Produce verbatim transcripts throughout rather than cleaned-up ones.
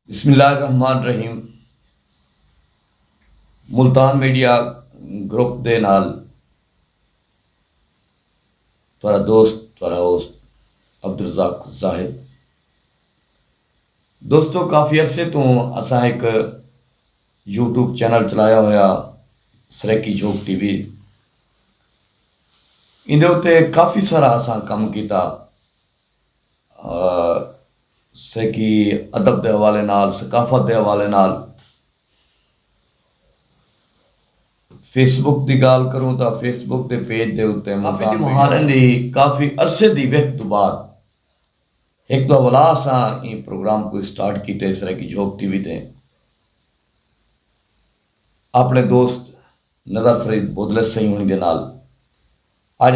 بسم اللہ الرحمن الرحیم۔ ملتان میڈیا گروپ دے نال تہاݙا دوست، تہاݙا ہوسٹ عبدالرزاق زاہد۔ دوستو، کافی عرصے توں اساں ہک یوٹیوب چینل چلایا ہویا، سرائیکی جھوک ٹی وی۔ ایندے اتے کافی سارا اساں کم کیتا۔ آ، سرائیکی ادب دے حوالے نال، ثقافت دے حوالے نال۔ فیس بک دی ڳالھ کروں تاں فیس بک دے پیج دے اتے کافی مقام ݙیہاڑیں دی، کافی عرصے دی وتھ توں بعد ہک ݙو ولا اساں ایں پروگرام کوں سٹارٹ کیتے سرائیکی جھوک ٹی وی تے اپݨے دوست نظر فرید بودلے سئیں ہوݨی دے نال۔ اڄ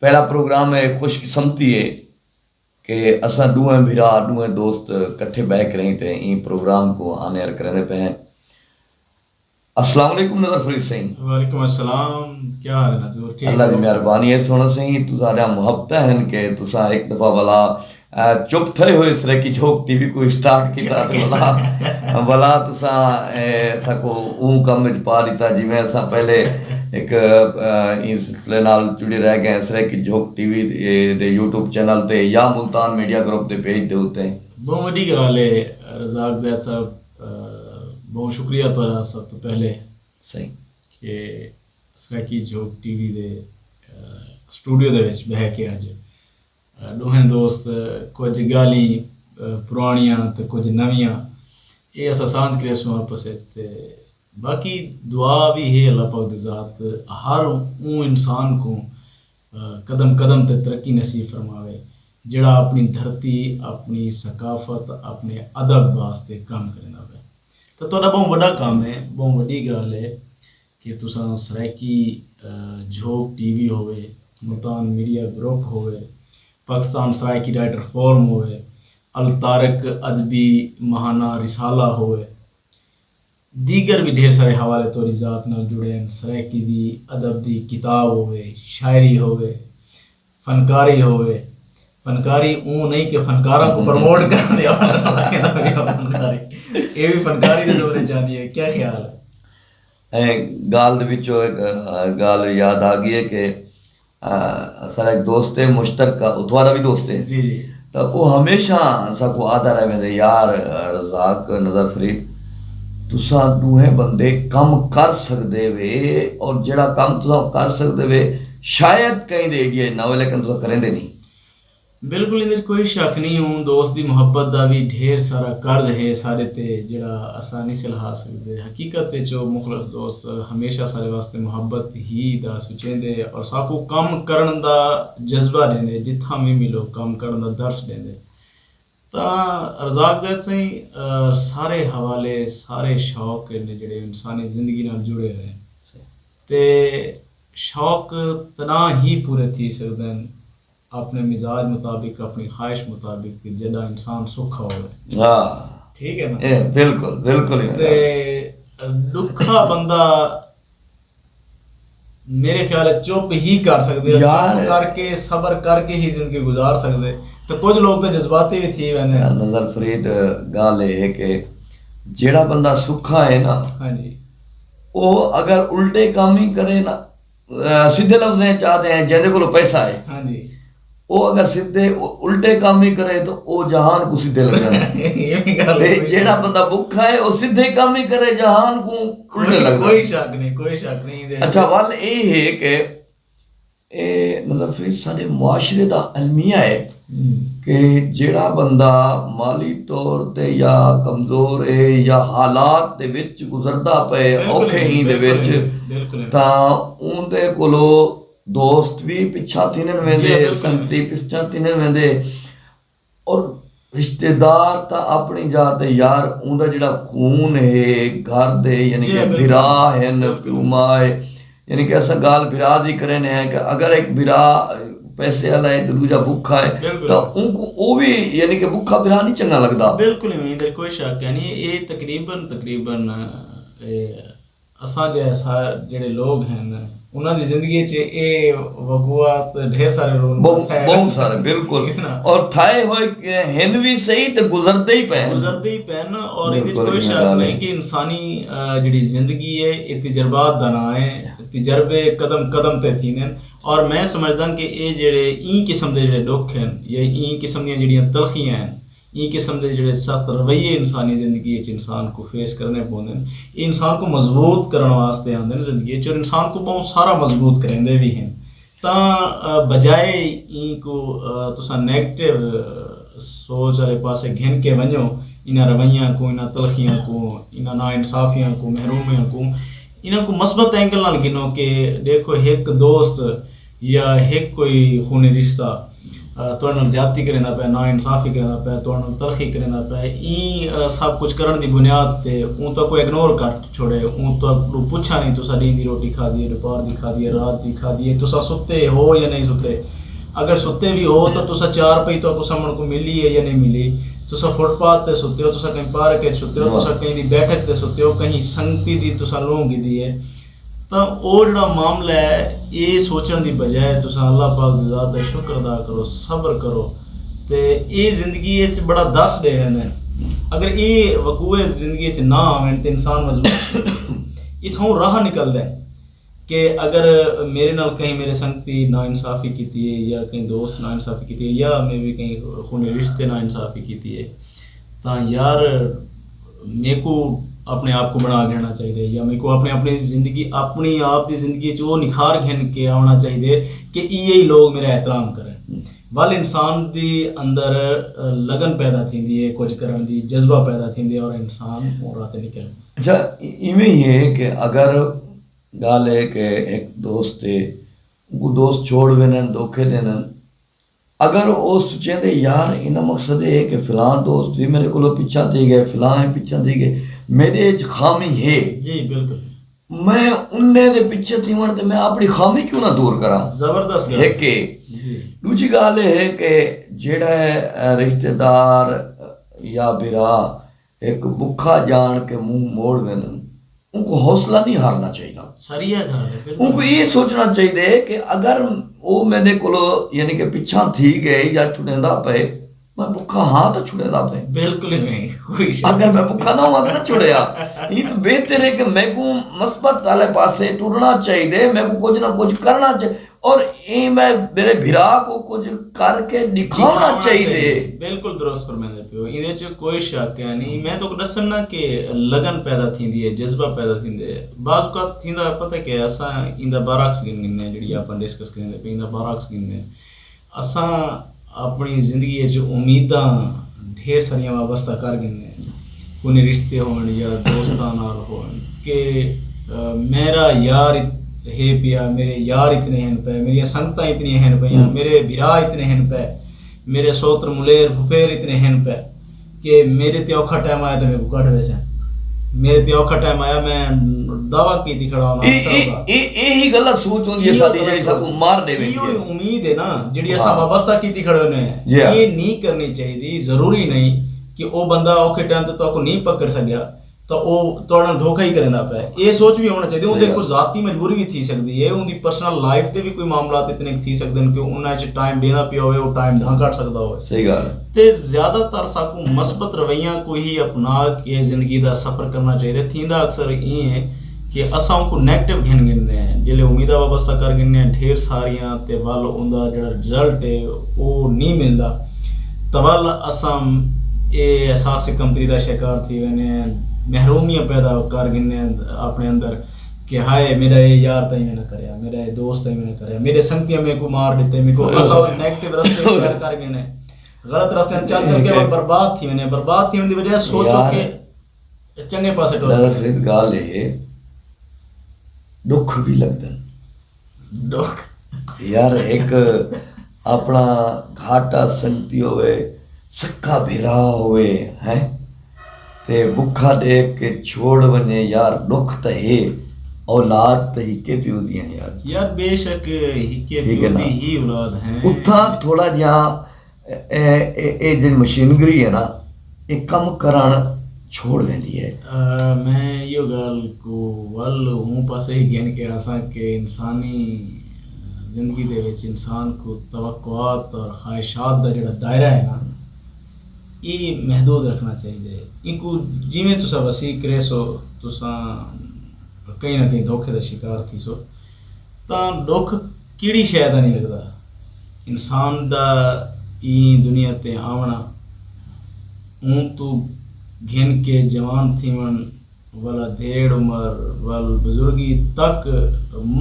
پہلا پروگرام ہے، خوش قسمتی ہے کہ اساں ݙوہیں بھرا، ݙوہیں دوست کٹھے ٻہہ کریں تے ایں پروگرام کوں آن ایئر کریندے پئے ہیں۔ السلام علیکم نظر فرید سئیں۔ وعلیکم السلام، کیا حال ہے نظور؟ ٹھیک اللہ دی ہو؟ مہربانی ہے سوہݨا سئیں، تساݙیاں محبتاں ہن کہ تساں ہک دفعہ ولا، آ، چپ تھئے ہوئے سرائیکی جھوک ٹی وی کوں سٹارٹ کیتا تے ولا، ولا تساں، اے، ساکوں اوں کم وچ پا ݙتا جیویں اساں پہلے ہک، آ، ایں سلسلے نال جڑے رہ ڳئے ہیں سرائیکی جھوک ٹی وی دے، دے یوٹیوب چینل تے یا ملتان میڈیا گروپ دے پیج دے اتے۔ بہوں وݙی ڳالھ ہے رزاق زید صاحب، آ، بہوں شکریہ تہاݙا سب توں پہلے سئیں۔ کہ سرائیکی جھوک ٹی وی دے، آ، سٹوڈیو دے وچ ٻہہ کے اڄ، آ، ݙوہیں دوست کجھ ڳالھیں، آ، پراݨیاں تے کجھ نویاں، اے اساں سانجھ کریسوں آپس وچ۔ تے باقی دعا وی ہے اللہ پاک دی ذات ہر اوں انسان کوں، آ، قدم قدم تے ترقی نصیب فرماوے، جیڑھا اپݨی دھرتی، اپݨی ثقافت، اپݨے ادب واسطے کم کریندا پئے۔ تاں تہاݙا ٻہوں وݙا کم ہے، ٻہوں وݙی ڳالھ ہے کہ تساں سرائیکی، آ، جھوک ٹی وی ہووے، ملتان میڈیا گروپ ہووے، پاکستان سرائیکی رائٹر فورم ہووے، الطارق ادبی ماہانہ رسالہ ہووے، دیگر وی ڈھیر سارے حوالے تہاݙی ذات نال جڑے ہن۔ سرائیکی دی ادب دی کتاب ہووے، شاعری ہووے، فنکاری ہووے، فنکاری اوں نہیں کہ فنکاراں کوں پروموٹ کرݨ دے حوالے نال کہندا پیا فنکاری، اے وی فنکاری دے دورے چ آندی ہے، کیا خیال ہے؟ ایں ڳالھ دے وچوں ہک، آ، ڳالھ یاد آ ڳئی ہے کہ، آ، ساݙا ہک دوست ہے مشترکہ، او تہاݙا وی دوست ہے۔ جی، جی۔ تاں او ہمیشہ ساکوں آہدا رہ ویندے، "یار، آ، رزاق، نظر فرید، تساں ݙوہیں بندے کم کر سڳدے وے، اور جیڑھا کم تساں کر سڳدے وے، شاید کہیں دے ایڈیا نہ ہووے، لیکن تساں کریندے نہیں۔" بالکل، ایندے وچ کوئی شک نہیں۔ اوں دوست دی محبت دا وی ڈھیر سارا قرض ہے ساݙے تے، جیڑھا اساں نہیں سلہا سڳدے۔ حقیقت وچ او مخلص دوست ہمیشہ ساݙے واسطے محبت ہی دا سوچیندے اور ساکوں کم کرݨ دا جذبہ ݙیندے، جتھاں وی ملو کم کرݨ دا درس ݙیندے۔ تاں رزاق زید سئیں، آ، سارے حوالے، سارے شوق نے جیڑھے انسانی زندگی نال جڑے ہوئے ہیں۔ تے شوق تݙاں ہی پورے تھی سڳدن اپݨے مزاج مطابق، اپݨی خواہش مطابق، جݙاں انسان سکھا ہووے۔ ہاں۔ ٹھیک ہے نا؟ اے، بالکل، بالکل ہی تے ݙکھا بندہ میرے خیال ہے چپ ہی کر سڳدے، یار۔ چپ کر کے، صبر کر کے ہی زندگی گزار سڳدے۔ تے کجھ لوگ تے جذباتی وی تھی ویندے۔ یار، نظر فرید، ڳالھ اے ہے کہ جیڑھا بندہ سکھا ہے نا، ہاں جی۔ او اگر الٹے کم ہی کرے نا، آ، سدھے لفظیں چ آہدے ہیں، جیندے کولوں پیسہ ہے، ہاں جی۔ او اگر سدھے، او الٹے کم ہی کرے تو او جہان کوں سدھے لڳدن۔ اے وی ڳالھ تے ہے۔ جیڑھا بندہ بکھا ہے، او سدھے کم ہی کرے، جہان کوں الٹے کوئی، لڳدن۔ کوئی شک نہیں، کوئی شک نہیں دے۔ اچھا، ول اے ہے کہ اے نظر فرید ساݙے معاشرے دا المیہ ہے ہم۔ کہ جیڑھا بندہ مالی طور تے یا کمزور ہے یا حالات دے وچ گزردا پئے، بالکل اوکھے ہی، ہی دے بالکل وچ، ہی، بالکل ہی۔ تاں اوندے کولو دوست وی پچھا تھیندن ویندے، جی، بالکل۔ سنگتی پچھا تھیندن ویندے، اور رشتہ دار تاں اپݨی جاہ تے یار، اوندا جیڑھا خون ہے گھر دے، یعنی جی، کہ بالکل۔ بھرا ہن، بالکل۔ پیو ماء ہے، یعنی کہ اساں ڳالھ بھرا دی کرینے ہیں کہ اگر ہک بھرا پیسے والا ہے تے ݙوجھا بکھا ہے، بالکل۔ تاں اونکوں او وی، یعنی کہ بکھا بھرا نہیں چنڳا لڳدا۔ بالکل ایویں، ایندے کوئی شک ہے نہیں۔ اے تقریباً، تقریباً، اے اساں جیسا جڑے لوگ ہیں، انہاں دی زندگی چ اے وقوعات ڈھیر سارے رول بہت سارے، بالکل۔ اور تھائے ہوئے ہن وی صحیح تے گزردے ہی پے، گزردے ہی پے۔ اور کوئی شک نہیں کہ انسانی جڑی زندگی ہے، اے تجربات دا نام ہے۔ تجربے قدم قدم تے تھیندے ہیں۔ اور میں سمجھداں کہ اے جڑے ایں قسم دے جڑے ڈکھ ہیں یا ایں قسم دیاں جڑیاں تلخیاں ہیں، ایں قسم دے جڑے سخت رویے انسانی زندگی اچ انسان کوں فیس کرنے پوندن، اے انسان کوں مضبوط کرݨ واسطے آندن زندگی اچ، اور انسان کوں ٻہوں سارا مضبوط کریندے وی ہن۔ تاں بجائے ایں کوں تساں نیگیٹو سوچ آلے پاسے گھن کے ونڄو، انہاں رویاں کوں، انہاں تلخیاں کوں، انہاں ناانصافیاں کوں، محرومیاں کوں، انہاں کوں مثبت اینگل نال گھنو کہ ݙیکھو، ہک دوست یا ہک کوئی خونی رشتہ تہاݙے نال زیادتی کریندا پئے، ناانصافی کریندا پئے، تہاݙے نال تلخی کریندا پئے، ایں سب کجھ کرݨ دی بنیاد تے اوں تہاکوں اگنور کر چھوڑے، اوں تہاݙوں پچھا نئیں تساں ݙینہہ دی روٹی کھادی ہے، ݙوپہر دی کھادی ہے، رات دی کھادی ہے، تساں ستے ہو یا نئیں ستے۔ اگر ستے وی ہو تاں تساں چارپئی تہاکوں سمھݨ کوں ملی ہے یا نئیں ملی، تساں فٹ پاتھ تے ستے ہو، تساں کہیں پارک اچ ستے ہو، تساں کہیں دی بیٹھک تے ستے ہو، کہیں سنگتی دی تساں لونہہ گھدی ہے۔ تاں او جڑا معاملہ ہے، اے سوچݨ دی بجائے تساں اللہ پاک دی ذات دا شکر ادا کرو، صبر کرو، تے اے زندگی اچ بڑا درس ݙے ویندن۔ اگر اے وقوع زندگی اچ نہ آون تے انسان مضبوط اتھاؤں راہ نکلدا ہے کہ اگر میرے نال کہیں میرے سنگتی ناانصافی کیتی ہے یا کہیں دوست ناانصافی کیتی ہے یا میں بھی کہیں خونی رشتے ناانصافی کیتی ہے، تاں یار میکوں اپݨے آپ کوں بݨا گھنݨا چاہیدے، یا میکوں اپݨے اپݨی زندگی اپݨی آپ دی زندگی اچ او نکھار گھن کے آوݨا چاہیدے کہ ایہے ہی لوگ میرا احترام کرن۔ ول انسان دی اندر لگن پیدا تھیندی ہے، کجھ کرݨ دی جذبہ پیدا تھیندے، اور انسان اوں راہ تے نکل۔ اچھا، ایویں ہی ہے کہ اگر ڳالھ ہے کہ ہک دوست ہے، اونکوں دوست چھوڑ ویندن، دھوکے ݙیندن، اگر او سوچیندے یار ایندا مقصد اے ہے کہ فلاں دوست وی میݙے کولوں پچھاں تھی ڳئے، فلاں ہی پچھاں تھی ڳئے، میݙے اچ خامی ہے۔ جی بالکل۔ میں انہیں دے پچھے تھیوݨ تے میں اپݨی خامی کیوں نہ دور کراں؟ زبردست ڳالھ۔ ہک اے۔ جی۔ ݙوجھی ڳالھ اے ہے کہ جیڑھا رشتہ دار یا بھرا ہک بکھا ڄاݨ کے منہ موڑ ویندن، اونکوں حوصلہ نی ہارنا چاہیدا۔ سریہ ڳالھ ہے، بالکل۔ اونکوں ایہ سوچݨا چاہیدے کہ اگر او میݙے کولوں یعنی کہ پچھاں تھی ڳئے یا چھݙیندا پئے، میں بکھا ہاں تاں چھݙیندا پئے۔ بالکل ایویں، کوئی شک اگر میں بکھا نہ ہوواں تاں نہ چھوڑیا۔ ایں توں بہتر ہے کہ میکوں مثبت آلے پاسے ٹرݨا چاہیدے، میکوں کجھ نہ کجھ کرݨا چاہیدے۔ اور ایں میں میݙے بھرا کوں کجھ کر کے ݙکھاوݨا چاہیدے۔ بالکل درست فرمیندے پیو، ایندے اچ کوئی شک ہے نی۔ میں تہاکوں ݙساں نا کہ لگن پیدا تھیندی ہے، جذبہ پیدا تھیندے۔ بعض اوقات تھیندا پتہ کیا ہے، اساں ایندا برعکس گھن گھندے ہیں، جیڑھی آپاں ڈسکس کریندے پئے، ایندا برعکس گھندے ہیں۔ اساں اپݨی زندگی اچ امیداں ڈھیر ساریاں وابستہ کر گھندے ہیں، خونی رشتے ہوون یا دوستاں نال ہوون کہ میرا یار ہے پیا، میرے یار اتنے ہن پئے، میریاں سنگتاں اتنیاں ہن پئیاں، میرے بھرا اتنے ہن پئے، میرے سوتر ملیر پھپھیر اتنے ہن پئے کہ میݙے تے اوکھا ٹائم آیا تے میکوں کڈھ ویسن۔ میݙے تے اوکھا ٹائم آیا، میں دعویٰ کیتی کھڑا ہاں۔ ایہی غلط سوچ ہوندی ہے ساݙی، جیڑھی ساکوں مار ݙیوے۔ ایہو امید ہے نا جیڑھی اساں وابستہ کیتی کھڑے ہوندے ہیں۔ ایہ نی کرݨی چاہیدی۔ ضروری نئیں کہ او بندہ اوکھے ٹائم تے تہاکوں نی پکڑ سڳیا تاں او تہاݙے نال دھوکا ہی کریندا پئے۔ ایہ سوچ وی ہووݨا چاہیدی۔ اوندے کوئی ذاتی مجبوری وی تھی سڳدی ہے، اوندی پرسنل لائف تے وی کوئی معاملات اتنے تھی سڳدن کہ انہاں اچ ٹائم ݙیندا پیا ہووے، او ٹائم نہ کڈھ سڳدا ہووے۔ صحیح ڳالھ ہے۔ تے زیادہ تر ساکوں مثبت رویاں کوں ہی اپنا کے زندگی دا سفر کرݨا چاہیدے۔ تھیندا اکثر ایں ہے کہ اساں اونکوں نیگیٹو گھن گھندے ہیں، جیلے امیداں وابستہ کر گھندے ہیں ڈھیر ساریاں، تے ول اوندا جیڑھا رزلٹ ہے او نی ملدا، تاں ول اساں اے احساس کمتری دا شکار تھی ویندے ہیں، محرومیاں پیدا کر گھندے ہیں اپݨے اندر کہ ہائے میݙا اے یار تاں ایویں نہ کریا، میݙا اے دوست تاں ایویں نہ کریا، میݙے سنگتیاں میکوں مار ݙتے، میکوں اساں نیگیٹو رستے اختیار کر گھنے، غلط رستیاں چل چل کے برباد تھی ویندے ہیں۔ برباد تھیوݨ دی وجہ سوچو کہ چنگے پاسے ٹر۔ نظر فرید، ڳالھ اے ہے، ݙکھ وی لڳدن۔ ݙکھ۔ یار، ہک اپݨا گھاٹا سنگتی ہووے، سکا بھرا ہووے، ہیں، تے بکھا ݙیکھ کے چھوڑ ونڄے، یار، ݙکھ تاں ہے، اولاد تاں ہکے پیو دی ہیں یار۔ یار، بے شک ہکے پیو دی ہی اولاد ہیں۔ اتھاں تھوڑا جیہاں اے، اے، اے جیڑھی مشینری ہے نا، اے کم کرݨ چھوڑ ویندی ہے۔ میں ایہو ڳالھ کوں ول ہوں پاسے ہی گھن کے آساں کہ انسانی زندگی دے وچ انسان کوں توقعات اور خواہشات دا جڑا دائرہ ہے نا، یہ محدود رکھنا چاہیے۔ ان کو جویں تسا وسیع کرے سو، تسا کہیں نہ کہیں دھوکے دا شکار تھی سو۔ تاں ݙکھ کیڑھی شے دا نی لڳدا۔ انسان دا ایں دنیا تے آوݨا، اوں توں گھن کے جوان تھیوݨ، ول ادھیڑ عمر، ول بزرگی تک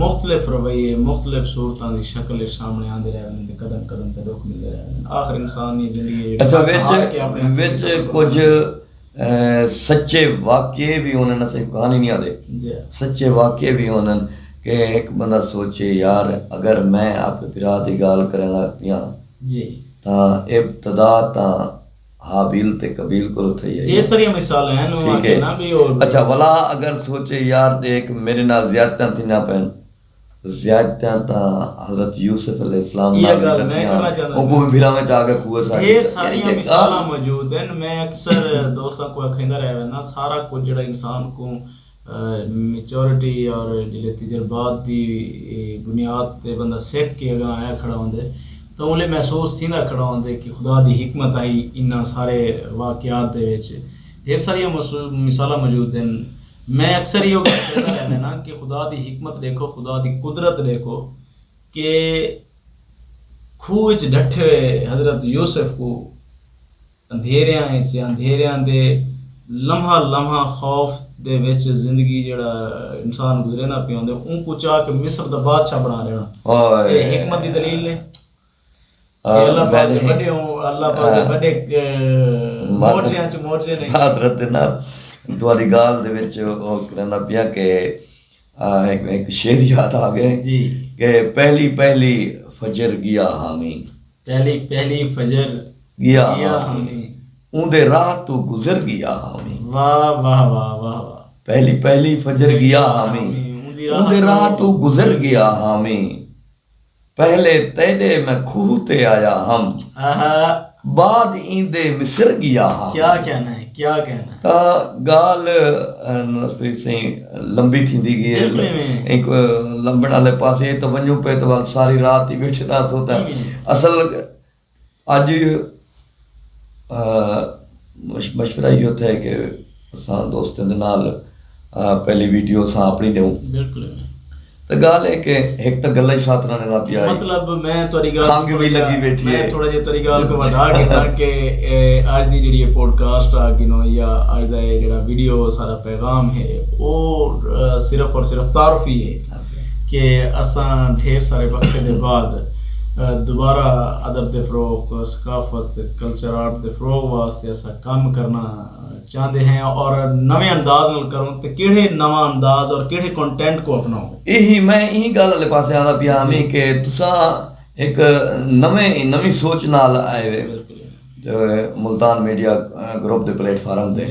مختلف رویے، مختلف صورتاں دی شکل اچ سامݨے آندے رہ ویندن تے قدم قدم تے ݙکھ ملدے رہ ویندن۔ آخر انسان دی زندگی اچھا وچ وچ کچھ سچے واقعے بھی ہونن، اساں کہانی نہیں آدھے، سچے واقعے بھی ہونن کہ ایک بندہ سوچے، یار، اگر میں آپ بھرا دی گال کرنا پیاں، جی، تاں ابتدا تاں ہابیل تے قبیل کولو تھئی ہے۔ ڈھیر ساریاں مثال ہیں، ٹھیک ہے۔ اچھا، ولا اگر سوچے، یار، دیکھ، میرے نال زیادتیاں تھیندیاں پین، زیادتیاں تاں حضرت یوسف علیہ السلام نال وی تھیاں، اوکوں وی بھراں وچ آ کے کھوئے ساڑی۔ ڈھیر ساریاں مثالاں موجود ہن۔ میں اکثر دوستاں کوں آکھیندا رہ وینداں، سارا کجھ جڑا انسان کوں میچورٹی اور جڑے تجربات دی بنیاد تے بندہ سکھ کے اگاں آیا کھڑا ہوندے، تاں اولے محسوس تھیندا کھڑا ہوندے کہ خدا دی حکمت آئی انہاں سارے واقعات دے وچ۔ ڈھیر ساریاں مثالاں موجود ہن۔ میں اکثر ایہو گالھ کہندا رہنداں نا کہ خدا دی حکمت ڈیکھو، خدا دی قدرت ڈیکھو کہ کھوہ اچ ڈٹھے ہوئے حضرت یوسف کوں اندھیریاں اچ اندھیریاں دے لمحہ لمحہ خوف دے وچ زندگی جیڑھا انسان گزریندا پیا ہوندے، اونکوں چا کے مصر دا بادشاہ بنا ڈینا۔ اے حکمت دی دلیل ہے۔ اللہ پاک دے وڈے ہوں، اللہ پاک دے وڈے مورجیاں چ مورجے نے۔ معذرت دے نال تہاڈی گالھ دے وچ او کریندا پیا کہ ہک شعر یاد آ گئے کہ پہلی پہلی فجر گیا حامی، پہلی پہلی فجر گیا حامی، اوندے راہ توں گزر گیا حامی۔ واہ واہ واہ واہ واہ۔ پہلی پہلی فجر گیا حامی، اوندے راہ توں گزر گیا حامی۔ پہلے تیڈے میں کھوہ تے آیا ہم، بعد ایندے مصر گیا ہم۔ کیا کہنا ہے، کیا کہنا ہے۔ تاں گالھ نصفی سئیں لمبی تھیندی گئی ہے۔ ایک لمبن والے پاسے تے ونجوں پے تے ول ساری رات ہی بیٹھے رہسوں۔ تاں اصل اج مشورہ ایہو تھے کہ اساں دوستیں دے نال پہلی ویڈیو اساں اپنی ڈیوں۔ بالکل۔ تے گالھ ہے کہ ہک تاں گلاں ہی ساتھ رہنے دا پیا ہے۔ مطلب میں تہاڈی گالھ کھنگ وی لگی بیٹھی ہے۔ میں تھوڑا جیہا تہاڈی گالھ کوں ودھا گھناں کہ اج دی جیہڑی اے پوڈ کاسٹ آ گھنو یا اج دا اے جیہڑا ویڈیو سارا پیغام ہے او صرف اور صرف تعارفی ہے کہ اساں ڈھیر سارے وقفے دے بعد دوبارہ ادب دے فروغ، ثقافت، کلچر، آرٹ دے فروغ واسطے اساں کم کرنا چاہندے ہیں اور نویں انداز نال کروں تے کیڑھے نواں انداز اور کیڑھے کنٹینٹ کو اپناؤں۔ ایہی میں ایہی گالھ والے پاسے آندا پیا ہاں کہ تساں ہک نویں نویں سوچ نال آئے وے ملتان میڈیا گروپ دے پلیٹ فارم تے۔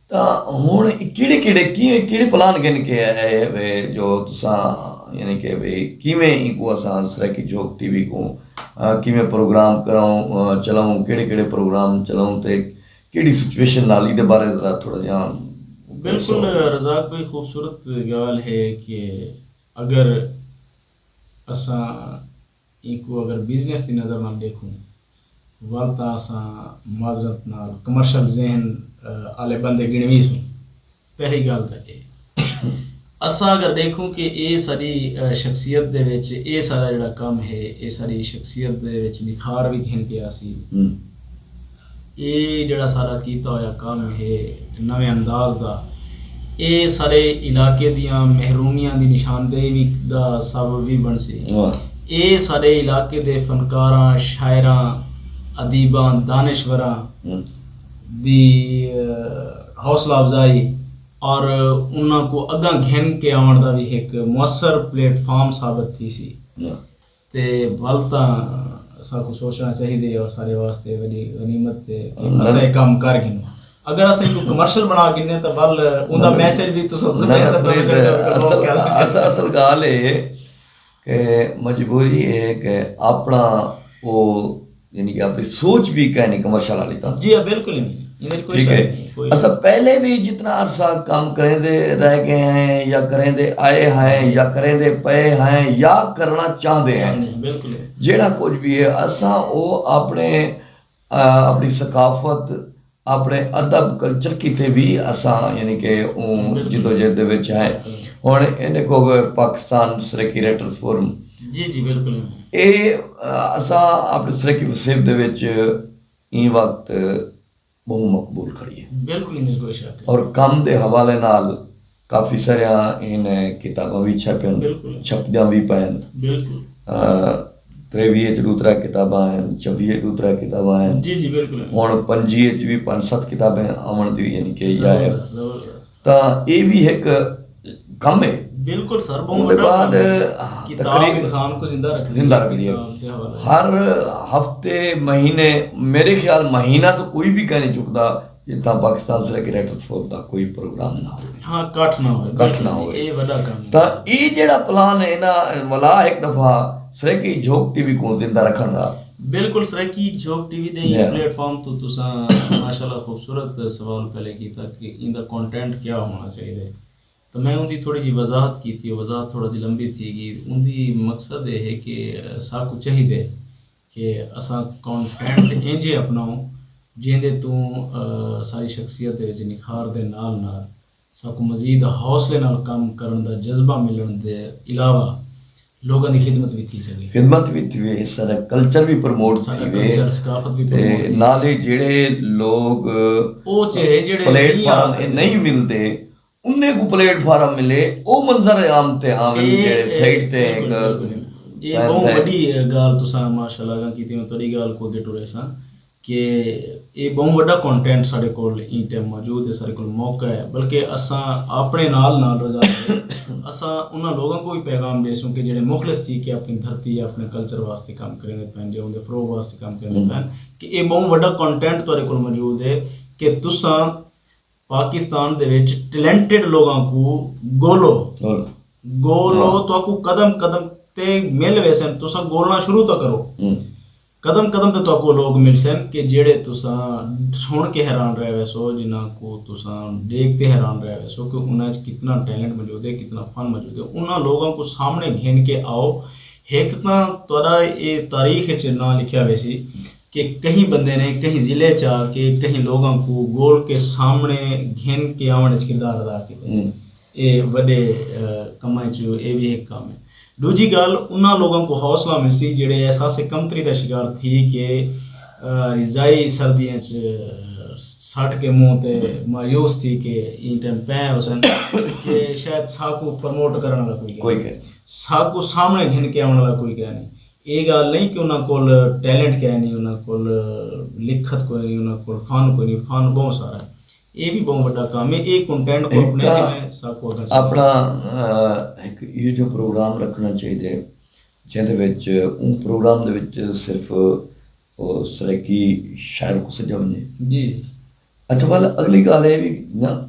تاں ہن کیڑھے کیڑھے کیویں کیڑھے پلان گھن کے آئے وے جو تساں یعنی کہ بھئی کیویں اینکوں اساں سرائیکی جھوک ٹی وی کوں کیویں پروگرام کراؤں، چلاؤں، کیڑھے کیڑھے پروگرام چلاؤں تے کیڑھی سچویشن نال ایندے بارے ذرا تھوڑا جیہاں۔ بالکل رزاق بھائی، خوبصورت گالھ ہے کہ اگر اساں اینکوں اگر بزنس دی نظر نال ڈیکھوں ول تاں اساں معذرت نال کمرشل ذہن آلے بندے گنڑویسوں۔ پہلی گالھ تاں اے اساں اگر ڈیکھوں کہ اے ساڈی شخصیت دے وچ اے ساڈا جیڑھا کم ہے اے ساڈی شخصیت دے وچ نکھار وی گھن کے آسی۔ اے جیڑھا سارا کیتا ہویا کم ہے نویں انداز دا، اے سارے علاقے دیاں محرومیاں دی نشاندہی وی دا سبب وی بنڑسی۔ اے سارے علاقے دے فنکاراں، شاعراں، ادیباں، دانشوراں دی حوصلہ افزائی اور انہاں کوں اگاں گھن کے آونڑ دا وی ہک موثر پلیٹ فارم ثابت تھیسی۔ تے ول تاں اساکوں سوچنڑاں چاہیدے اور ساڈے واسطے وڈی غنیمت اے کہ اساں اے کم کر گھنوں۔ اگر اساں ایکوں کمرشل بنڑا گھنیں تاں ول اوندا میسج وی تساں زبین تاں سمجھ سکدے ہو کہ لوک کیا سمجھدے۔ اصل اصل گالھ اے کہ مجبوری اے کہ اپنڑاں او یعنی کہ اپنڑی سوچ وی کائنی کمرشل آلی تاں۔ جی ہاں بالکل ہی نئیں۔ ٹھیک ہے۔ اساں پہلے بھی جتنا عرصہ کم کریندے رہ گئے ہیں یا کریندے آئے ہیں یا کریندے پئے ہیں یا کرنا چاہندے ہیں، جیڑھا کچھ بھی ہے، اساں او اپنے اپنی ثقافت، اپنے ادب، کلچر کیتے بھی اساں یعنی کہ اوں جدوجہد دے وچ ہیں۔ ہن ایندے کو پاکستان سرائیکی رائٹرز فورم، جی جی بالکل، اے اساں اپنے سرائیکی وسیب دے وچ ایں وقت بہوں مقبول کھڑی ہے۔ بالکل، نہیں کوئی شک ہے۔ اور کم دے حوالے نال کافی ساریاں ان کتاباں وی چھپن، بالکل۔ چھپدیاں وی پین۔ بالکل۔ آ، تریوی اچ ݙو ترے کتاباں ہن، چوی اچ ݙو ترے کتاباں ہن۔ جی جی بالکل۔ ہݨ پنجی اچ وی پنج ست کتابیں آوݨ دی یعنی کہ یا ہے۔ زبردست، زبردست۔ تاں اے وی ہک کم ہے۔ بالکل سر، بہت اون دے وڈا بعد کم ہے۔ کتاب تقریب انسان کو زندہ رکھدی زندہ ہے، رکھدی ہے۔ کتاب دے حوالے۔ ہر ہفتے، مہینے، میرے خیال مہینہ تو کوئی بھی کہہ نہیں چکدا جتھاں پاکستان سرائیکی رائٹرز فورم دا کوئی پروگرام نہ ہوئے۔ ہاں، کٹھ نہ ہوئے، کٹھ نہ بالکل، ہوئے۔ اے وڈا کم ہے۔ تاں اے جیڑھا پلان ہے نا، ولا ہک دفعہ سرائیکی جھوک ٹی وی کو زندہ رکھݨ دا۔ بالکل، سرائیکی جھوک ٹی وی دے جی۔ پلیٹ فارم تو تساں ماشاءاللہ خوبصورت سوال پہلے کیتا کہ ایندا کنٹینٹ کیا ہونا چاہیے۔ تو میں ان دی تھوڑی جی وضاحت کیتی، وضاحت تھوڑا جی لمبی تھی گئی۔ ان دی مقصد اے ہے کہ ساکوں چاہیدے کہ اساں کانٹینٹ اینجھے اپناؤں جیندے توں، آ، ساری شخصیت دے وچ نکھار دے نال نال ساکوں مزید حوصلے نال کم کرݨ دا جذبہ ملݨ دے علاوہ لوکاں دی خدمت وی تھی سڳے۔ خدمت وی تھیوے، ساݙا کلچر وی پروموٹ ساݙا تھیوے، کلچر، ثقافت وی تے پروموٹ تھیوے۔ نال ہی جیڑھے لوگ او چہرے جیڑھے پلیٹ نہیں آ فارم سڳدے۔ نہیں ملدے، انہیں کوں پلیٹ فارم ملے، او منظر عام تے آون، اے، جیڑھے اے، سائیڈ تے بالکل، ہک بالکل۔ اے بہوں وݙی ڳالھ تساں ماشاءاللہ اڳاں کیتی، میں تہاݙی ڳالھ کوں اڳے ٹرے ساں کہ اے بہوں وݙا کنٹینٹ ساݙے کول ایں ٹائم موجود ہے، ساݙے کول موقع ہے، بلکہ اساں اپݨے نال نال رضا اساں انہاں لوکاں کوں وی پیغام ݙیسوں کہ جیڑھے مخلص تھی کے اپݨی دھرتی، اپݨے کلچر واسطے کم کریندے پئن، جے اوندے فروغ واسطے کم کریندے پئن، کہ اے بہوں وݙا کنٹینٹ تہاݙے کول موجود ہے کہ تساں پاکستان دے وچ ٹیلنٹڈ لوکاں کوں ڳولو۔ ڳولو۔ ڳولو، ہاں۔ تہاکوں قدم قدم تے مل ویسن، تساں ڳولݨا شروع تاں کرو۔ ہوں۔ قدم قدم تے تہاکوں لوک ملسن کہ جیڑھے تساں سݨ کے حیران رہ ویسو، جنہاں کوں تساں ݙیکھ تے حیران رہ ویسو کہ انہاں اچ کتنا ٹیلنٹ موجود ہے، کتنا فن موجود ہے۔ انہاں لوکاں کوں سامݨے گھن کے آؤ۔ ہک تاں تہاݙا اے تاریخ اچ ناں لکھیا ویسی کہ کہیں بندے نے کہیں ضلع چ آ کے کہیں لوکاں کوں ڳول کے سامݨے گھن کے آوݨ اچ کردار ادا کیتے۔ ہوں۔ اے وݙے، آ، کماں اچ اے وی ہک کم ہے۔ ݙوجھی ڳالھ، انہاں لوکاں کوں حوصلہ ملسی جیڑھے احساس کمتری دا شکار تھی کے، آ، رضاعی سردیاں اچ سٹ کے منہ تے مایوس تھی کے ایں ٹائم پئے ہوسن کہ شاید ساکوں پروموٹ کرݨ والا کوئی کوئی کائنی۔ کائنی۔ ساکوں سامݨے گھن کے آوݨ والا کوئی کائنی۔ اے ڳالھ نہیں کہ انہاں کول ٹیلنٹ کائنی، انہاں کول لکھت کوئی نہیں، انہاں کول فن کوئی نہیں، فن بہوں سارا ہے۔ اے وی بہوں وݙا کم ہے۔ اے کنٹینٹ کوں ہک اپݨے تاں کے میں ساکوں اڳاں چاہیدا۔ اپݨا، آ، ہک ایہو جہا پروگرام رکھݨا چاہیدے جیندے وچ، اوں پروگرام دے وچ صرف او سرائیکی شاعر کوں سݙیا ونڄے۔ جی۔ اچھا، ول اڳلی ڳالھ اے وی نا،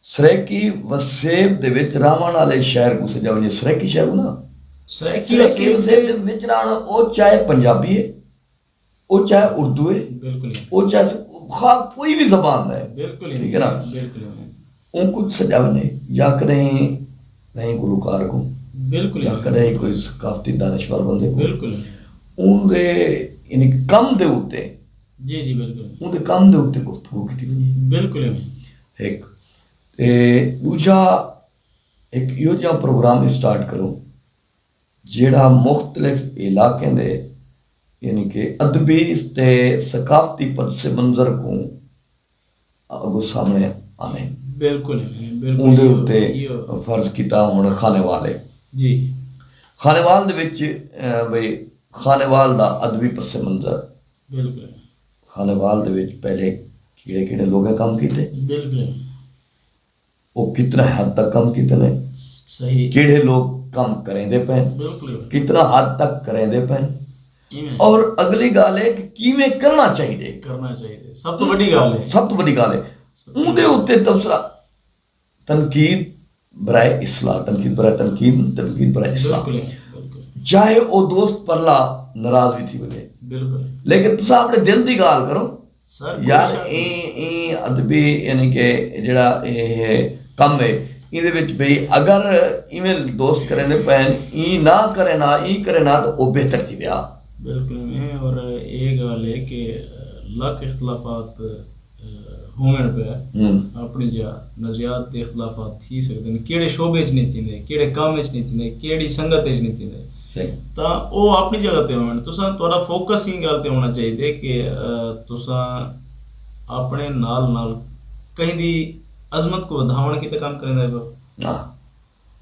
سرائیکی وسیب دے وچ رہوݨ والے شاعر کوں سݙیا ونڄے، سرائیکی شاعر کوں نا۔ سرائیکی سرائیکی وسیب وسیب دے دے وچ رہݨ، او چاہے پنجابی ہے، او چاہے اردو ہے، بالکل۔ او چاہے س-، خواہ کوئی بھی زبان دا ہے، بالکل۔ ٹھیک ہے نا؟ بالکل۔ اوں کوں سݙیا ونڄے، یا کݙہیں کہیں گلوکار کوں، بالکل۔ یا کݙہیں کوئی ثقافتی دانشور بندے کوں، بالکل۔ اوں دے یعنی کم دے اُتے، جی، جی، بالکل۔ اوں دے کم دے اُتے گفتگو کیتی ونڄے۔ بالکل۔ ہک۔ تے ݙوجھا، ہک ایہو جہا پروگرام اسٹارٹ کروں جیڑھا مختلف علاقیں دے یعنی کہ ادبی تے ثقافتی پس منظر کوں اڳوں سامݨے آوے۔ بالکل، بالکل۔ اوندے اتے فرض کیتا ہݨ خانیوال ہے۔ جی۔ خانیوال دے وچ، اے، بھئی خانیوال دا ادبی پس منظر۔ بالکل۔ خانیوال دے وچ پہلے کیڑھے کیڑھے لوکیں کم کیتے؟ بالکل۔ او کتنا حد تک کم کیتے نے؟ صحیح۔ کیڑھے لوک کم کریندے پئن؟ بالکل۔ کتنا حد تک کریندے پئن؟ کیویں؟ اور اڳلی ڳالھ ہے کہ کیویں کرݨا چاہیدے؟ کرݨا چاہیدے۔ سب توں وݙی ڳالھ ہے۔ سب توں وݙی ڳالھ ہے۔ سب توں اوندے اتے تبصرہ، تنقید برائے اصلاح، تنقید برائے تنقید، تنقید برائے اصلاح۔ بالکل، بالکل۔ چاہے او دوست پرلا ناراض وی تھی ونڄے۔ بالکل۔ لیکن تساں اپݨے دل دی ڳالھ کرو۔ سر، کوئی یار، شک نہیں۔ ایں ایں ادبی، یعنی کہ جڑا اے ہے کم ہے، ایندے وچ بھئی اگر ایویں دوست کریندے پئے ہن، ایں نہ کرے نہ، ایں کرے نہ، تو او بہتر تھی ویا۔ بالکل ایویں۔ اور اے ڳالھ ہے کہ لکھ اختلافات، اہ، ہوون پئے، ہوں۔ اپݨی جا نظریات دے اختلافات تھی سڳدن، کیڑھے شعبے اچ نہیں تھیندے، کیڑھے کم اچ نہیں تھیندے، کیڑھی سنگت اچ نہیں تھیندے۔ صحیح۔ تاں او اپݨی جگہ تے ہوون۔ تساں، تہاݙا فوکس ایں ڳالھ تے ہووݨا چاہیدے کہ، اہ، تساں اپݨے نال نال کہیں دی عظمت کوں ودھاوݨ کیتے کم کریندے پئے ہو۔ ہاں،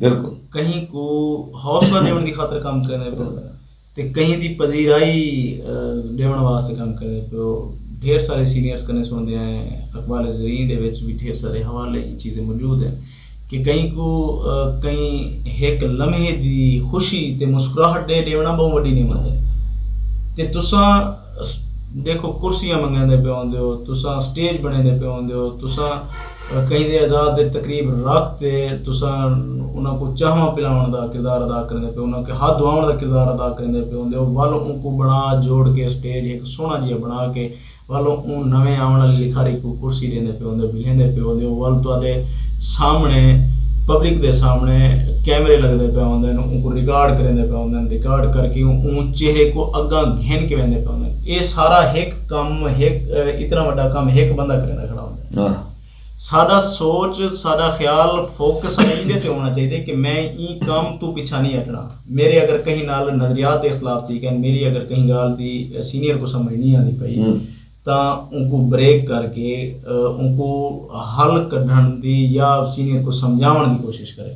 بالکل۔ کہیں کوں حوصلہ ݙیوݨ دی خاطر کم کریندے پئے ہو۔ بالکل۔ تے کہیں دی پذیرائی، اہ، ݙیوݨ واسطے کم کریندے پئے ہو۔ ڈھیر سارے سینئرز کنے سݨدے آئے ہیں، اقبال زرین دے وچ وی ڈھیر سارے حوالے، ایں چیزیں موجود ہیں کہ کہیں کوں، اہ، کہیں ہک لمحے دی خوشی تے مسکراہٹ ݙے ݙیوݨا ٻہوں وݙی نعمت ہے۔ تے تساں اس-، ݙیکھو، کرسیاں منگیندے پئے ہوندے ہو، تساں سٹیج بݨیندے پئے ہوندے ہو، تساں کہیں دے اعزاز تے تقریب رکھ تے تساں انہاں کوں چاہواں پلاوݨ دا کردار ادا کریندے پئے ہو، انہاں کوں ہتھ دھواوݨ دا کردار ادا کریندے پئے ہوندے ہو، ول اونکوں بݨا جوڑ کے سٹیج ہک سوہݨا جیہا بݨا کے، ول اوں نویں آوݨ آلی لکھاری کوں کرسی ݙیندے پئے ہوندے ہو، ٻلھیندے پئے ہوندے ہو، ول تہاݙے سامݨے، پبلک دے سامݨے کیمرے لڳدے پئے ہوندن، اونکوں ریکارڈ کریندے پئے ہوندن، ریکارڈ کر کے اوں، اوں چہرے کوں اڳاں گھن کے ویندے پئے ہوندن۔ اے سارا ہک کم، ہک، اے اتنا وݙا کم ہک بندہ کریندا کھڑا ہوندا ہے۔ ہاں۔ ساݙا سوچ، ساݙا خیال فوکس ایندے تے ہووݨا چاہیدے کہ میں ایں کم توں پچھاں نہیں ہٹݨا۔ میرے اگر کہیں نال نظریات دے اختلاف تھی ڳئن، میری اگر کہیں ڳالھ دی سینئر کوں سمجھ نہیں آندی پئی، ہوں۔ تاں اونکوں بریک کر کے، اہ، اونکوں حل کڈھݨ دی یا سینئر کوں سمجھاوݨ دی کوشش کرے۔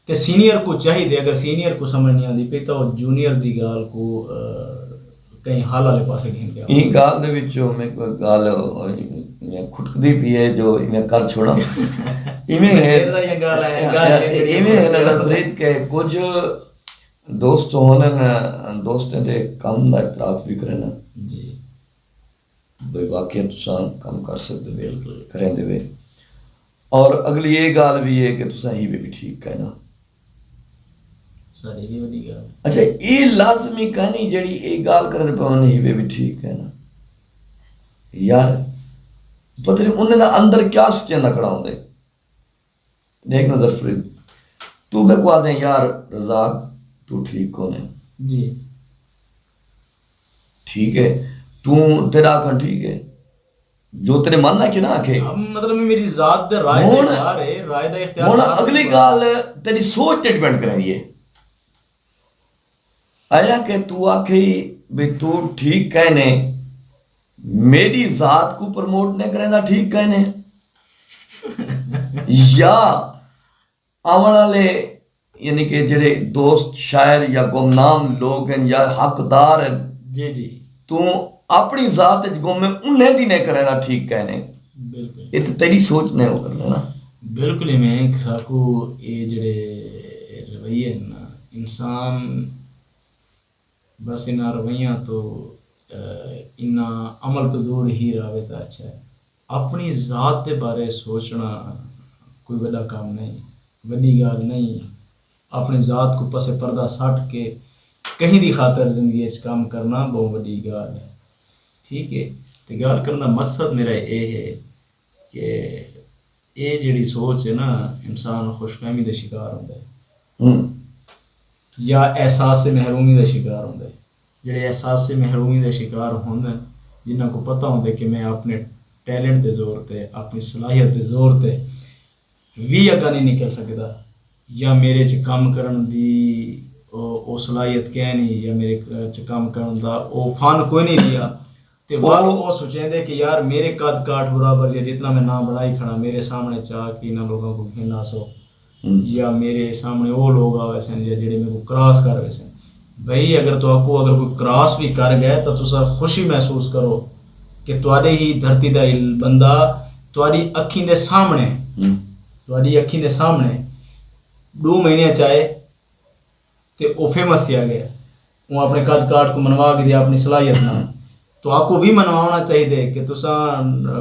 تے سینئر کوں چاہیدے، اگر سینئر کوں سمجھ نہیں آندی پئی تاں او جونیئر دی ڳالھ کوں، اہ، کہیں حل آلے پاسے گھن کے آوے۔ ایں ڳالھ دے وچوں میکوں ہک ڳالھ، اہ، ایویں کھٹکدی پئی ہے جو ایویں کر چھوڑاں۔ ایویں ہے، ڈھیر ساریاں ڳالھاں ہیں، ڳالھ ہے جیڑھی ایویں ہے نظر فرید کہ کجھ دوست ہونن، دوستیں دے کم دا اعتراف وی کرن۔ جی۔ بھئی واقعی تساں کم کر سڳدے وے، بالکل۔ کریندے وے۔ اور اڳلی اے ڳالھ وی ہے کہ تساں ہیوے وی ٹھیک کائنا۔ ساری وی وݙی ڳالھ۔ اچھا، اے لازمی کائنی جیڑھی اے ڳالھ کریندے پئے ہن، ہیوے وی ٹھیک کائنا۔ یار، پتہ نہیں انہیں دا اندر کیا سچیندا کھڑا ہوندے۔ ݙیکھ نظر فرید، توں میکوں آہدیں، یار رزاق، توں ٹھیک کونیں۔ جی۔ ٹھیک ہے، توں، تیݙا آکھݨ ٹھیک ہے، جو تیݙے من آکھے نہ آکھے۔ ہاں، مطلب میری ذات دے رائے دا ہݨ، اختیار ہے، رائے دا اختیار ہݨ ہر اڳلی کوئی۔ ڳالھ تیݙی سوچ تے ڈیپینڈ کریندی ہے۔ آیا کہ توں آکھے بھئی توں ٹھیک کائنے، میݙی ذات کوں پروموٹ نہ کریندا ٹھیک کائنے، یا آوݨ آلے، یعنی کہ جڑے دوست شاعر یا گمنام لوگ ہن یا حقدار ہن، جی، جی۔ توں اپݨی ذات اچ گم ہے، انہیں دی نہ کریندا ٹھیک کائنے۔ بالکل۔ اے تے تیݙی سوچ نے او کرنا نا۔ بالکل ایویں کہ ساکوں اے جڑے رویے ہن نا، انسان بس انہاں رویاں توں، اہ، انہاں عمل توں دور ہی رہوے تاں اچھا ہے۔ اپݨی ذات دے بارے سوچݨا کوئی وݙا کم نہیں، وݙی ڳالھ نہیں۔ اپݨی ذات کوں پسے پردہ سٹ کے کہیں دی خاطر زندگی اچ کم کرݨا ٻہوں وݙی ڳالھ ہے۔ ٹھیک ہے؟ تے ڳالھ کرݨ دا مقصد میرا اے ہے کہ اے جیڑھی سوچ ہے نا، انسان خوش فہمی دا شکار ہوندا ہے۔ ہوں۔ یا احساس محرومی دا شکار ہوندا ہے۔ جیڑھے احساس محرومی دا شکار ہوندن، جنہاں کوں پتہ ہوندا ہے کہ میں اپݨے ٹیلنٹ دے زور تے، اپݨی صلاحیت دے زور تے وی اڳاں نہیں نکل سڳدا، یا میرے چ کم کرݨ دی او، او صلاحیت کائنی، یا میرے چ کم کرݨ دا او فن کوئی نہیں رہیا، تے ول او او سوچیندے کہ یار میرے قد کاٹ برابر یا جتنا میں ناں بݨائی کھڑا، میرے سامݨے چا کے انہاں لوکاں کوں گھن آسو، ہوں۔ یا میرے سامݨے او لوگ آ ویسن یا جڑے میکوں کراس کر ویسن۔ بھئی اگر تہاکوں اگر کوئی کراس وی کر ڳئے تاں تساں خوشی محسوس کرو کہ تہاݙے ہی دھرتی دا ہی بندہ تہاݙی اکھیں دے سامݨے، ہوں۔ تہاݙی اکھیں دے سامݨے ݙو مہینے چ آئے تے او فیمس تھیا ڳئے۔ اوں اپݨے قد کاٹ کوں منوا گھدیا اپݨی صلاحیت نال۔ تہاکوں وی منواوݨا چاہیدے کہ تساں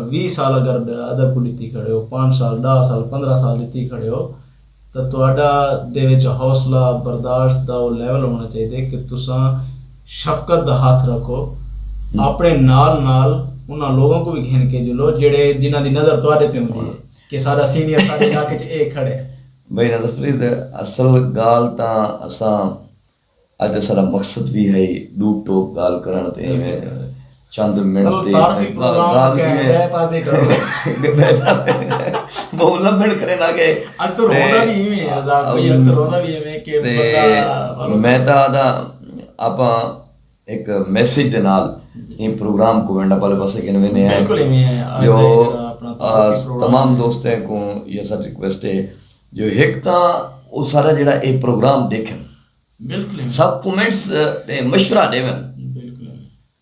ویہہ سال اگر ادب کوں ݙتی کھڑے ہو، پنج سال، ݙاہ سال، پندرہ سال ݙتی کھڑے ہو، تاں تہاݙا دے وچ حوصلہ برداشت دا او لیول ہووݨا چاہیدے کہ تساں شفقت دا ہتھ رکھو، ہوں۔ اپݨے نال نال انہاں لوگوں کوں وی گھن کے جلو جیڑھے، جنہاں دی نظر تہاڈے تے ہوندی ہے کہ ساڈا سینئر ساڈے علاقے چ اے کھڑے۔ بھئی نظر فرید، اصل گالھ تاں اساں اج اساڈا مقصد وی ہئی ڈو ٹوک گالھ کرنڑ تے ایویں چند منٹ دی گالھ وی ہے۔ بہوں لمبڑ کریں دا کہ اکثر ہوندا وی ایویں ہے، رزاق بھائی، اکثر ہوندا وی ایویں کہ میں تاں آدھا آپاں ہک میسج دے نال ایں پروگرام کوں وینڈا پالے پاسے گھن ویندے ہیں۔ جو تمام دوستیں کوں یہ سچ ریکویسٹ ہے جو ہک تاں او سارا جڑا اے پروگرام ڈیکھن، سب کمنٹس تے مشورہ ڈیون۔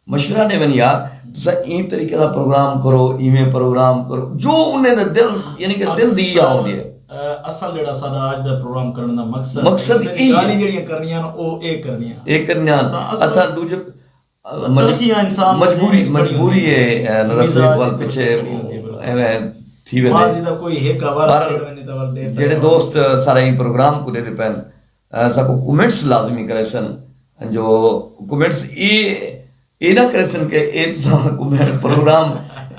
مشورہ ڈیون یار، تساں ایں طریقے دا پروگرام کرو، ایویں پروگرام کرو، جو انہیں دے دل، یعنی کہ دل دی ایا ہوندی ہے۔ اصل جڑا ساڈا اج دا پروگرام کرن دا مقصد، مقصد اے گالھیں جڑیاں کرنیاں او اے کرنیاں، اے کرنیاں۔ اساں دوجے مجبوری، مجبوری ہے نظر فرید وال پچھے ایویں تھی ویندے۔ جڑے دوست سارے ایں پروگرام کو ڈیندے پین، ساکوں کمنٹس لازمی کریسن۔ جو کمنٹس اے اے نہ کریسن کہ اے تساں کمنٹ پروگرام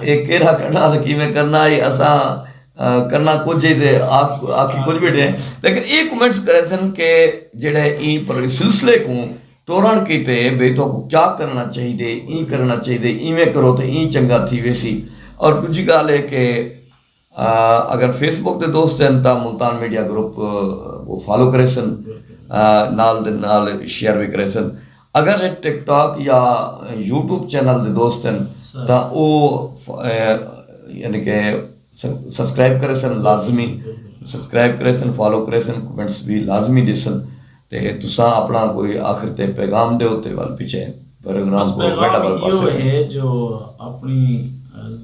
اے کیڑھا کرنا تے کیویں کرنا، اے اساں کرنا کجھ اے تے آکھی کجھ بیٹھے ہیں، لیکن اے کمنٹس کریسن کہ جڑے ایں پر سلسلے کوں ٹورنڑ کیتے بھئی تہاکوں کیا کرنڑاں چاہیدے، ایں کرنڑاں چاہیدے، ایویں کرو تے ایں چنگا تھی ویسی۔ اور ڈوجھی گالھ اے کہ اگر فیس بک دے دوست ہن تاں ملتان میڈیا گروپ کوں فالو کریسن، نال دے نال شیئر وی کریسن۔ اگر ٹک ٹاک یا یوٹیوب چینل دے دوست ہن تاں او یعنی کہ سبسکرائب کریسن لازمی، سبسکرائب کریسن، فالو کریسن، کمنٹس وی لازمی ڈیسن۔ تے تساں اپنا کوئی آخر تے پیغام ڈیو تے ول پچھے پروگرام کو ویڈا ول پاسے۔ ہے جو اپنی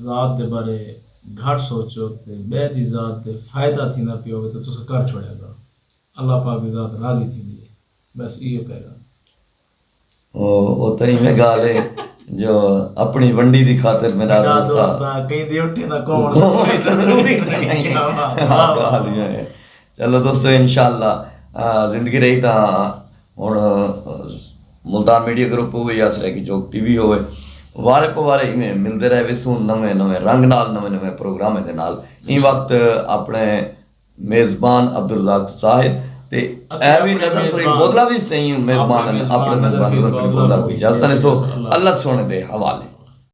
ذات دے بارے گھٹ سوچو تے بے دی ذات دے فائدہ تھیندا پیا ہوے تے تساں کر چھوڑیا کرو۔ اللہ پاک دی ذات راضی تھیندی ہے۔ بس ایو پیغام۔ او تاں ایویں گالھ ہے جو اپنی ونڈی دی خاطر میرا دوستا کہیں دی اٹھیں دا کون گالھ ایویں ہے۔ چلو دوستو، انشاءاللہ زندگی رہی تاں ہن ملتان میڈیا گروپ ہووے یا سرائیکی چوک ٹی وی ہووے، وارے پوارے ایویں ملدے رہ ویسوں نویں نویں رنگ نال، نویں نویں پروگرامیں دے نال۔ ایں وقت اپنے میزبان عبدالرزاق زاہد تے اے وی نظر فرید بودلا وی سئیں میزبان ہن، اپنے میزبان نظر فرید بودلا کوں اجازت ݙیسو اللہ سوہݨے دے حوالے۔